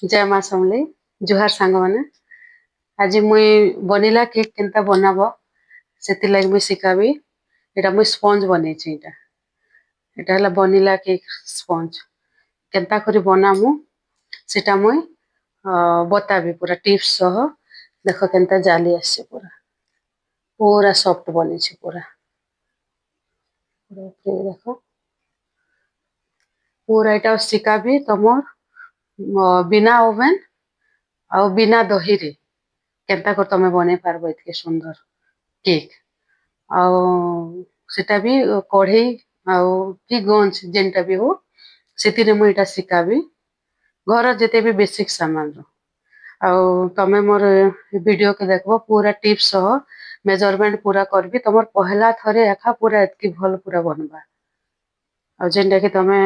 ଜୟ ମା ସମଲେଇ। ଜୁହାର ସାଙ୍ଗମାନେ। ଆଜି ମୁଇଁ ବନିଲା କେକ୍ କେନ୍ତା ବନାବ, ସେଥିର୍ଲାଗି ମୁଇଁ ଶିଖାବି। ଏଇଟା ମୁଇଁ ସ୍ପଞ୍ଜ ବନେଇଛି। ଏଇଟା ଏଇଟା ହେଲା ବନିଲା କେକ୍ ସ୍ପଞ୍ଜ। କେନ୍ତା କରି ବନାମୁ, ସେଟା ମୁଇଁ ବତାବି ପୁରା ଟିପ୍ସ ସହ। ଦେଖ କେନ୍ତା ଜାଲି ଆସିছে, ପୁରା ପୁରା ସଫ୍ଟ ବନିଛି ପୁରା। ଦେଖ ପୁରା। ଏଇଟା ଶିଖାବି ତମର ବିନା ଓଭେନ ଆଉ ବିନା ଦହିରେ କେନ୍ତା କରି ତମେ ବନେଇ ପାରବ ଏତିକି ସୁନ୍ଦର କେକ୍, ଆଉ ସେଟା ବି କଢ଼େଇ ଆଉ କି ଗଞ୍ଜ ଯେନ୍ଟା ବି ହଉ, ସେଥିରେ ମୁଁ ଏଇଟା ଶିଖାବି ଘର ଯେତେ ବି ବେସିକ୍ ସାମାନର। ଆଉ ତମେ ମୋର ଭିଡ଼ିଓକେ ଦେଖବ, ପୁରା ଟିପ୍ସ ସହ ମେଜରମେଣ୍ଟ ପୁରା କରବି। ତମର ପହଲା ଥରେ ଏକା ପୁରା ଏତ୍କି ଭଲ ପୁରା ବନବା, ଆଉ ଯେନ୍ଟାକି ତମେ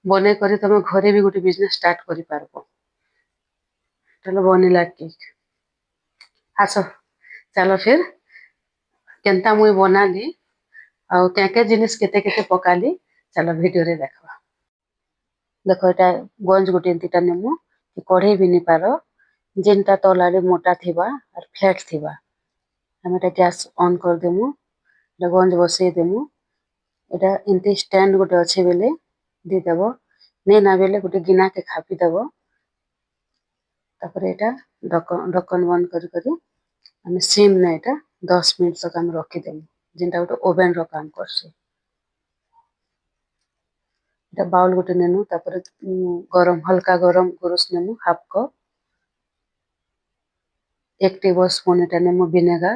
ବନେଇ କରି ତମେ ଘରେ ବି ଗୋଟେ ବିଜନେସ୍ ଷ୍ଟାର୍ଟ କରିପାରବ। ତାହେଲେ ବନିଲା କେକ୍। ଆସ ଚାଲ ଫିର୍, କେନ୍ତା ମୁଇଁ ବନାଲି ଆଉ କେଁ କେଁ ଜିନିଷ କେତେ କେତେ ପକାଲି, ଚାଲ ଭିଡ଼ିଓରେ ଦେଖବା। ଦେଖ, ଏଇଟା ଗଞ୍ଜ ଗୋଟେ ଏମିତିଟା ନେମୁ କି କଢ଼େଇ ବି ନେଇପାର, ଯେନ୍ଟା ତଲାରେ ମୋଟା ଥିବା ଆର୍ ଫ୍ଲାଟ୍ ଥିବା। ଆମେ ଏଟା ଗ୍ୟାସ୍ ଅନ୍ କରିଦେମୁ, ଏଟା ଗଞ୍ଜ ବସେଇ ଦେମୁ। ଏଟା ଏମିତି ଷ୍ଟାଣ୍ଡ ଗୋଟେ ଅଛି ବେଲେ ଦେଇଦେବ, ନେଇ ନା ବେଲେ ଗୋଟେ ଗିନାକେ ଖାପିଦେବ। ତାପରେ ଏଇଟା ଢକନ ବନ୍ଦ କରି କରି ଆମେ ସିମ୍ ନେ ଏଇଟା 10 ମିନିଟ୍ ତକ ଆମେ ରଖିଦେମୁ, ଯେନ୍ଟା ଗୋଟେ ଓଭେନର କାମ କରସି। ଏଟା ବାଉଲ ଗୋଟେ ନେନୁ। ତାପରେ ଗରମ, ହାଲକା ଗରମ ଗୁରୁସ ନେମୁ ହାଫ କପ୍, 1 ଟେବଲ ସ୍ପୁନ ଏଟା ନେମୁ ଭିନେଗାର।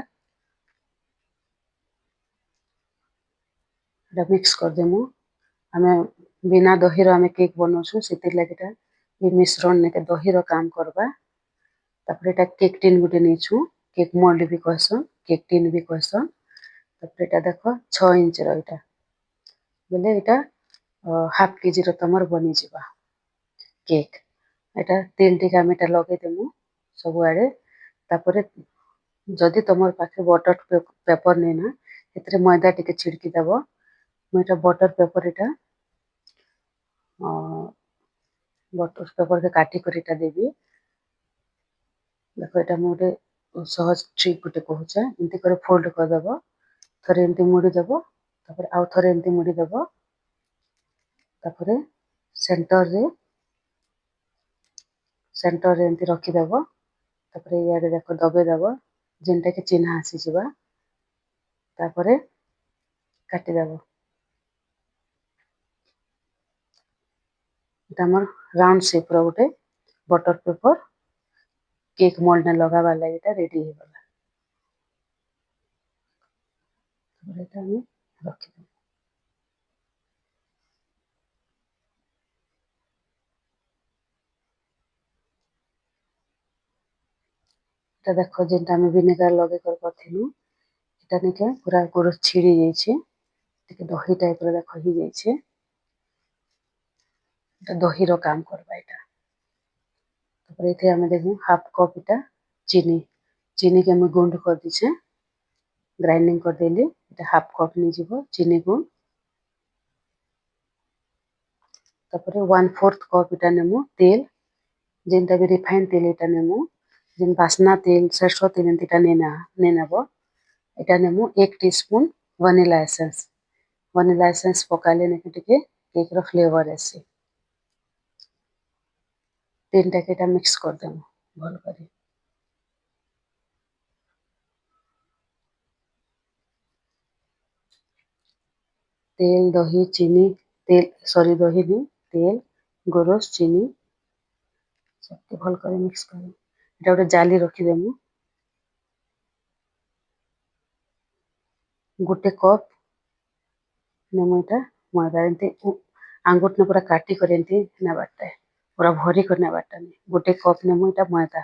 ଏଟା ମିକ୍ସ କରିଦେମୁ। ଆମେ ବିନା ଦହିର ଆମେ କେକ୍ ବନଉଛୁ, ସେଥିର୍ଲାଗି ଏଟା ଏ ମିଶ୍ରଣ ନେକେ ଦହିର କାମ କରବା। ତାପରେ ଏଟା କେକ୍ ଟିନ୍ ଗୋଟେ ନେଇଛୁ, କେକ୍ ମୋଲ୍ଡ ବି କହେସନ୍, କେକ୍ ଟିନ୍ ବି କହେସନ୍। ତାପରେ ଏଟା ଦେଖ 6 ଇଞ୍ଚର ଏଇଟା ବେଲେ ଏଇଟା ହାଫ କେଜିର ତମର ବନିଯିବା କେକ୍। ଏଟା ତେଲ ଟିକେ ଆମେ ଏଟା ଲଗେଇଦେମୁ ସବୁଆଡ଼େ। ତାପରେ ଯଦି ତମର ପାଖେ ବଟର ପେପର ନେଇନା, ସେଥିରେ ମଇଦା ଟିକେ ଛିଡ଼କି ଦେବ। ମୁଁ ଏଟା ବଟର ପେପର, ଏଟା ବଟର ପେପରକେ କାଟି କରି ଏଟା ଦେବି। ଦେଖ, ଏଟା ମୁଁ ଗୋଟେ ସହଜ ଟ୍ରିକ୍ ଗୋଟେ କହୁଛେ। ଏମିତି କରି ଫୋଲ୍ଡ କରିଦେବ, ଥରେ ଏମିତି ମୁଡ଼ିଦେବ, ତାପରେ ଆଉ ଥରେ ଏମିତି ମୁଡ଼ିଦେବ। ତାପରେ ସେଣ୍ଟରରେ ଏମିତି ରଖିଦେବ। ତାପରେ ଇଆଡ଼େ ଦେଖ ଦବେଇ ଦେବ, ଯେନ୍ଟାକି ଚିହ୍ନ ଆସିଯିବା। ତାପରେ କାଟିଦେବ। ଏଟା ଆମର ରାଉଣ୍ଡ ସେପ୍ର ଗୋଟେ ବଟର ପେପର କେକ୍ ମୋଲ୍ଡ ଲଗାବାର ଲାଗି ଏଟା ରେଡି ହେଇଗଲା। ତାପରେ ଏଟା ଆମେ ରଖିଦେବୁ। ଏଟା ଦେଖ, ଯେନ୍ଟା ଆମେ ଭିନେଗାର ଲଗେଇ କରି କରିଥିଲୁ, ଏଟା ନିକେ ପୁରା ଗୋଡ଼ ଛିଡ଼ି ଯାଇଛି, ଟିକେ ଦହି ଟାଇପର ଦେଖ ହେଇଯାଇଛି। ଏଟା ଦହିର କାମ କରବା ଏଟା। ତାପରେ ଏଥିରେ ଆମେ ଦେବୁ ହାଫ କପ୍ ଏଟା ଚିନି। ଚିନିକେ ମୁଇଁ ଗୁଣ୍ଡ କରିଦେଇଛେ, ଗ୍ରାଇଣ୍ଡିଙ୍ଗ କରିଦେଲି। ଏଟା ହାଫ କପ୍ ନେଇଯିବ ଚିନି ଗୁଣ୍ଡ। ତାପରେ 1/4 କପ୍ ଏଟା ନେମୁ ତେଲ, ଯେନ୍ଟା ବି ରିଫାଇନ୍ ତେଲ ଏଟା ନେମୁ, ଯେନ୍ ବାସ୍ନା ତେଲ, ସୋରିଷ ତେଲ ଏମିତିଟା ନେଇ ନେବ। ଏଟା ନେମୁ 1 teaspoon vanilla essence. Vanilla essence ପକାଇଲେ ନାକି ଟିକେ କେକ୍ର ଫ୍ଲେଭର ଆସେ। ତିନିଟାକେ ଏଟା ମିକ୍ସ କରିଦେମୁ ଭଲ କରି। ତେଲ, ଦହି, ଚିନି, ତେଲ, ସରି, ଦହି ନି, ତେଲ, ଗୋରସ, ଚିନି ସବକେ ଭଲ କରି ମିକ୍ସ କରି ଏଟା ଗୋଟେ ଜାଲି ରଖିଦେମୁ। ଗୋଟେ କପ୍ ନେମୁ ଏଟା ମଇଦା। ଏମିତି ଆଙ୍ଗୁଠି ପୁରା କାଟି କରି ଏମିତି ନେବାରଟା, ପୁରା ଭରି କରି ନେବାରଟା ନି। ଗୋଟେ କପ୍ ନେମୁ ଏଟା ମଇଦା।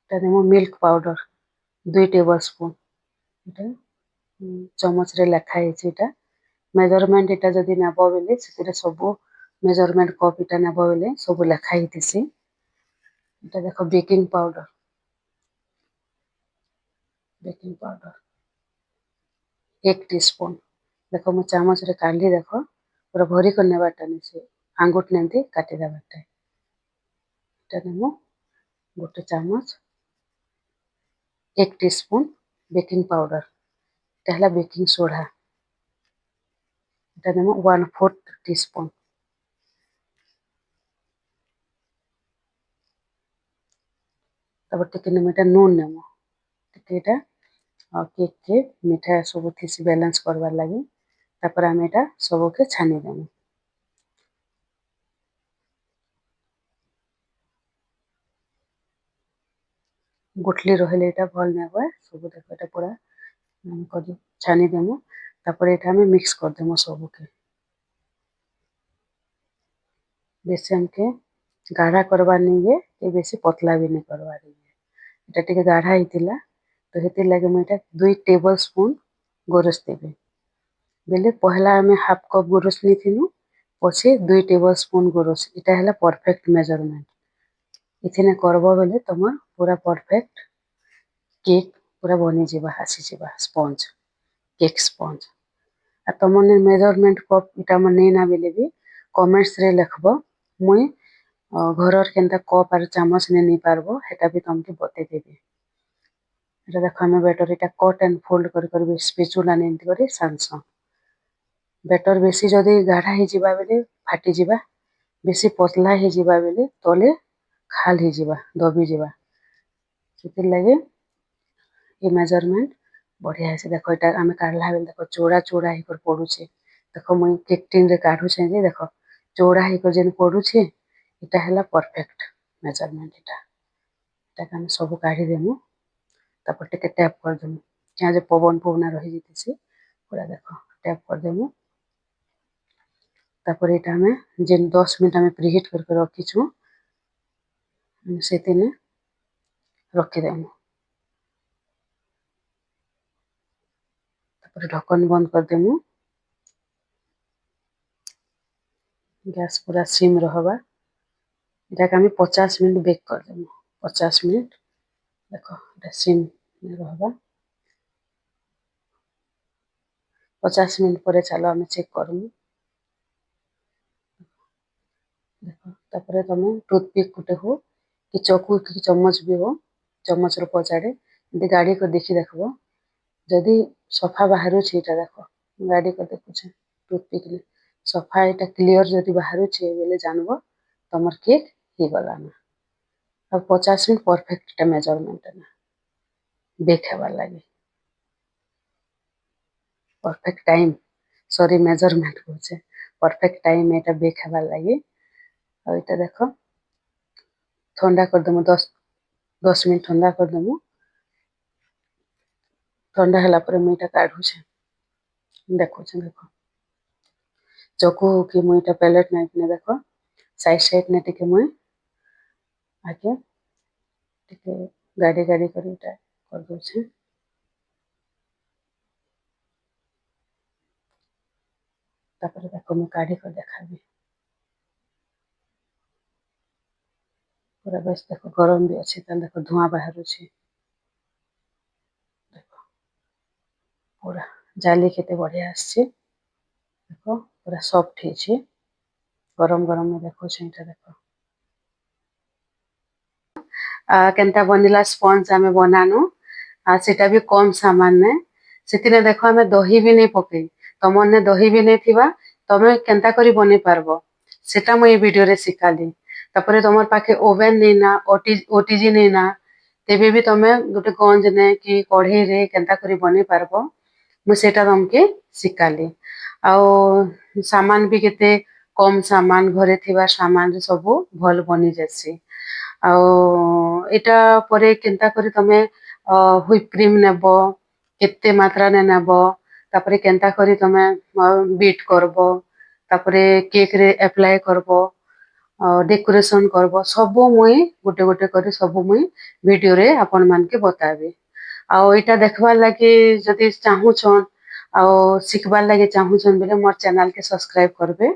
ଏଟା ନେମୁ ମିଲ୍କ ପାଉଡର 2 ଟେବଲ ସ୍ପୁନ। ଏଟା ଚାମଚରେ ଲେଖା ହେଇଛି। ଏଟା ମେଜରମେଣ୍ଟ ଏଟା ଯଦି ନେବ ବେଲେ, ସେଥିରେ ସବୁ ମେଜରମେଣ୍ଟ କପ୍ ଏଟା ନେବ ବେଲେ ସବୁ ଲେଖା ହେଇଥିସି। ଏଟା ଦେଖ, baking powder, baking powder 1 teaspoon. ଦେଖ ମୁଁ ଚାମଚରେ କାଢ଼ଲି, ଦେଖ ପୁରା ଭରି କରି ନେବାରଟା ନି, ସେ ଆଙ୍ଗୁଠି ଏମିତି କାଟି ଦେବାରଟା। ଏଟା ନେମୁ ଗୋଟେ ଚାମଚ, 1 ଟିସ୍ପୁନ୍ ବେକିଂ ପାଉଡର, ଏଟା ହେଲା ବେକିଂ ସୋଡ଼ା, ଏଟା ନେମୁ 1/4 ଟିସ୍ପୁନ୍। ତାପରେ ଟିକେ ନେମୁ ଏଟା ନୁନ୍ ନେମୁ ଟିକେ, ଏଟା ଆଉ କେକ୍କେ ମିଠା ସବୁ ଥିସି ବାଲାନ୍ସ କରବାର୍ ଲାଗି। ତାପରେ ଆମେ ଏଟା ସବୁକେ ଛାନି ଦେମୁ। ଗୁଠଲି ରହିଲେ ଏଟା ଭଲ ନାଇଁ ହୁଏ। ସବୁ ଦେଖ ଏଟା ପୁରା ଆମେ କରି ଛାନି ଦେମୁ। ତାପରେ ଏଟା ଆମେ ମିକ୍ସ କରିଦେମୁ ସବୁକେ। ବେଶୀ ଆମକେ ଗାଢ଼ା କରବାର୍ ନାଇଁ ଯେ, କି ବେଶୀ ପତଲା ବି ନାଇଁ କରବାର୍ ଯେ। ଏଟା ଟିକେ ଗାଢ଼ା ହେଇଥିଲା ତ ହେଥିର୍ ଲାଗି ମୁଇଁ ଏଟା 2 ଟେବଲ୍ ସ୍ପୁନ୍ ଗୋରସ ଦେବି। ବେଲେ ପହଲା ଆମେ ହାଫ୍ କପ୍ ଗୋରସ ନେଇଥିନୁ, ପଛେ 2 ଟେବଲ୍ ସ୍ପୁନ୍ ଗୋରସ। ଏଟା ହେଲା ପରଫେକ୍ଟ ମେଜରମେଣ୍ଟ। ଏଥିନେ କରବ ବେଲେ ତମର ପୁରା ପରଫେକ୍ଟ କେକ୍ ପୁରା ବନିଯିବା, ଆସିଯିବା ସ୍ପଞ୍ଜ, କେକ୍ ସ୍ପଞ୍ଜ। ଆର୍ ତମନେ ମେଜରମେଣ୍ଟ କପ୍ ଇଟା ମାନେ ନେଇନା ବେଲେ ବି କମେଣ୍ଟସରେ ଲେଖବ, ମୁଇଁ ଘରର କେନ୍ତା କପ୍ ଆର୍ ଚାମଚ ନେଇ ନେଇ ପାରବ ହେଟା ବି ତମକେ ବତେଇଦେବି। ଏଟା ଦେଖ ଆମେ ବେଟର ଏଟା କଟ୍ ଆଣ୍ଡ ଫୋଲ୍ଡ କରି କରି ସ୍ପେଚୁଲା ଏମିତି କରି ଛାନସନ୍। ବେଟର ବେଶୀ ଯଦି ଗାଢ଼ା ହେଇଯିବା ବେଲେ ଫାଟିଯିବା, ବେଶୀ ପତଲା ହେଇଯିବା ବେଲେ ତଲେ ଖାଲ ହେଇଯିବା, ଦବିଯିବା। ସେଥିର୍ଲାଗି ଏ ମେଜରମେଣ୍ଟ ବଢ଼ିଆ ହେସି। ଦେଖ ଏଟା ଆମେ କାଢ଼ଲା ବେଲେ ଦେଖ ଚଉଡ଼ା ଚଉଡ଼ା ହେଇକରି ପଡୁଛେ। ଦେଖ ମୁଇଁ କେକ୍ ଟିନ୍ରେ କାଢ଼ୁଛେ ଯେ ଦେଖ ଚଉଡ଼ା ହେଇକରି ଯେନ୍ ପଡୁଛେ, ଏଟା ହେଲା ପରଫେକ୍ଟ ମେଜରମେଣ୍ଟ। ଏଟାକେ ଆମେ ସବୁ କାଢ଼ିଦେମୁ। ତାପରେ ଟିକେ ଟ୍ୟାପ୍ କରିଦେମୁ, କାଁ ଯେ ପବନ ପବନା ରହିଯାଇଥିସି, ପୁରା ଦେଖ ଟ୍ୟାପ୍ କରିଦେମୁ। ତାପରେ ଏଇଟା ଆମେ ଯେନ୍ 10 ମିନିଟ୍ ଆମେ ପ୍ରିହିଟ୍ କରିକି ରଖିଛୁଁ ସେଦିନେ ରଖିଦେମୁ। ତାପରେ ଢକନ ବନ୍ଦ କରିଦେମୁ। ଗ୍ୟାସ୍ ପୁରା ସିମ୍ ରହବା। ଏଟାକେ ଆମେ 50 ମିନିଟ୍ ବେକ୍ କରିଦେମୁ। 50 ମିନିଟ୍ ଦେଖ ଏଟା ସିମ୍ ରହବା। 50 ମିନିଟ୍ ପରେ ଚାଲ ଆମେ ଚେକ୍ କରମୁ। ଦେଖ ତାପରେ ତମେ ଟୁଥପିକ୍ ଗୋଟେ ହଉ କି ଚକୁ କି ଚମଚ ବି ହଉ, ଚମଚର ପଛଆଡ଼େ ଏମିତି ଗାଡ଼ି କରି ଦେଖି ଦେଖବ, ଯଦି ସଫା ବାହାରୁଛି। ଏଇଟା ଦେଖ ଗାଡ଼ି କରି ଦେଖୁଛେ ଟୁଥପିକ୍ରେ ସଫା ଏଇଟା କ୍ଲିଅର ଯଦି ବାହାରୁଛି ବେଲେ ଜାନବ ତମର କେକ୍ ହେଇଗଲାନ। ଆଉ 50 ମିନିଟ୍ ପରଫେକ୍ଟ ଏଟା ମେଜରମେଣ୍ଟ ନା ବେକ୍ ହେବାର୍ ଲାଗି। ପରଫେକ୍ଟ ଟାଇମ୍, ସରି ମେଜରମେଣ୍ଟ କହୁଛେ, ପରଫେକ୍ଟ ଟାଇମ୍ ଏଇଟା ବେକ୍ ହେବାର୍ ଲାଗି। ଆଉ ଏଇଟା ଦେଖ ଥଣ୍ଡା କରିଦେମୁ, 10 ମିନିଟ୍ ଥଣ୍ଡା କରିଦେମୁ। ଥଣ୍ଡା ହେଲା ପରେ ମୁଇଁ ଏଇଟା କାଢ଼ୁଛେ, ଦେଖୁଛେ। ଦେଖ ଚକୁ କି ମୁଇଁ ଏଇଟା ପ୍ୟାଲେଟ୍ ନାଇଫ୍ ନେ ଦେଖ ସାଇଡ୍ ସାଇଡ୍ ନେ ଟିକେ ମୁଇଁ ଆଗେ ଟିକେ ଗାଡ଼ି ଗାଡ଼ି କରି ଏଇଟା କରିଦଉଛେ। ତାପରେ ଦେଖ ମୁଁ କାଢ଼ି କରି ଦେଖାବି। ପୁରା ବେଶ ଦେଖ ଗରମ ବି ଅଛି, ତାହେଲେ ଦେଖ ଧୂଆଁ ବାହାରୁଛି। ଦେଖ ପୁରା ଜାଲି କେତେ ବଢ଼ିଆ ଆସିଛି, ଦେଖ ପୁରା ସଫ୍ଟ ହେଇଛି। ଗରମ ଗରମ ଦେଖୁଛି ଏଇଟା। ଦେଖ କେନ୍ତା ବନିଲା ସ୍ପଞ୍ଜ ଆମେ ବନାନୁ, ସେଟା ବି କମ ସାମାନ ନେ। ସେଥିରେ ଦେଖ ଆମେ ଦହି ବି ନେଇ ପକେଇ, ତମର ନେ ଦହି ବି ନେଇ ଥିବା, ତମେ କେନ୍ତା କରି ବନେଇ ପାରବ ସେଟା ମୁଇଁ ଏଇ ଭିଡ଼ିଓରେ ଶିଖାଲି। ତାପରେ ତମର ପାଖେ ଓଭେନ ନେଇନା, ଓଟିଜି ନେଇନା, ତେବେ ବି ତମେ ଗୋଟେ ଗଞ୍ଜ ନେ କି କଢ଼େଇରେ କେନ୍ତା କରି ବନେଇ ପାରବ ମୁଇଁ ସେଟା ତମକେ ଶିଖାଲି। ଆଉ ସାମାନ ବି କେତେ କମ ସାମାନ, ଘରେ ଥିବା ସାମାନ ସବୁ ଭଲ ବନି ଯାସି। ଆଉ ଏଇଟା ପରେ କେନ୍ତା କରି ତମେ ହୁଇପ୍ କ୍ରିମ୍ ନେବ, କେତେ ମାତ୍ରାରେ ନେବ, ତାପରେ କେନ୍ତା କରି ତମେ ବିଟ୍ କରବ, ତାପରେ କେକ୍ରେ ଆପ୍ଲାଏ କରବ, ଡେକୋରେସନ୍ କରବ, ସବୁ ମୁଇଁ ଗୋଟେ ଗୋଟେ କରି ସବୁ ମୁଇଁ ଭିଡ଼ିଓରେ ଆପଣମାନକେ ବତାବି। ଆଉ ଏଇଟା ଦେଖବାର୍ ଲାଗି ଯଦି ଚାହୁଁଛନ୍ ଆଉ ଶିଖବାର୍ ଲାଗି ଚାହୁଁଛନ୍ ବେଲେ ମୋର୍ ଚ୍ୟାନେଲ୍କେ ସବସ୍କ୍ରାଇବ୍ କରବେ।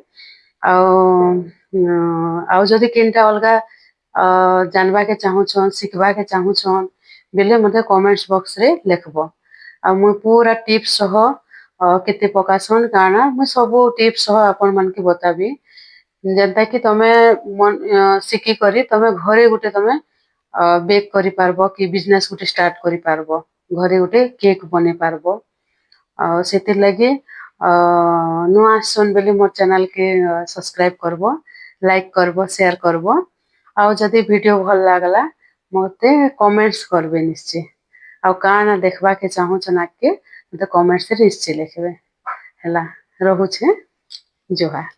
ଆଉ ଯଦି କେନ୍ଟା ଅଲଗା ଜାନବାକେ ଚାହୁଁଛନ୍, ଶିଖବାକେ ଚାହୁଁଛନ୍ ବେଲେ ମତେ କମେଣ୍ଟସ୍ ବକ୍ସରେ ଲେଖବ। ଆଉ ମୁଇଁ ପୁରା ଟିପ୍ସ ସହ କେତେ ପକାସନ୍ କାଣା, ମୁଇଁ ସବୁ ଟିପ୍ସ ସହ ଆପଣମାନକେ ବତାବି, ଯେନ୍ତା କି ତମେ ଶିଖିକରି ତମେ ଘରେ ଗୋଟେ ତମେ ବେକ୍ କରିପାରବ କି ବିଜନେସ୍ ଗୋଟେ ଷ୍ଟାର୍ଟ କରିପାରବ, ଘରେ ଗୋଟେ କେକ୍ ବନେଇ ପାରବ। ଆଉ ସେଥିର୍ଲାଗି ନୂଆ ଆସିଛନ୍ ବୋଲି ମୋର୍ ଚ୍ୟାନେଲ୍କେ ସବସ୍କ୍ରାଇବ୍ କରବ, ଲାଇକ୍ କରବ, ସେୟାର କରବ। ଆଉ ଯଦି ଭିଡ଼ିଓ ଭଲ ଲାଗଲା, ମତେ କମେଣ୍ଟସ୍ କରବେ ନିଶ୍ଚୟ। ଆଉ କାଣା ଦେଖବାକେ ଚାହୁଁଛନ୍ ଆଗକେ, ମତେ କମେଣ୍ଟସରେ ନିଶ୍ଚୟ ଲେଖବେ। ହେଲା, ରହୁଛେ, ଜୁହାର।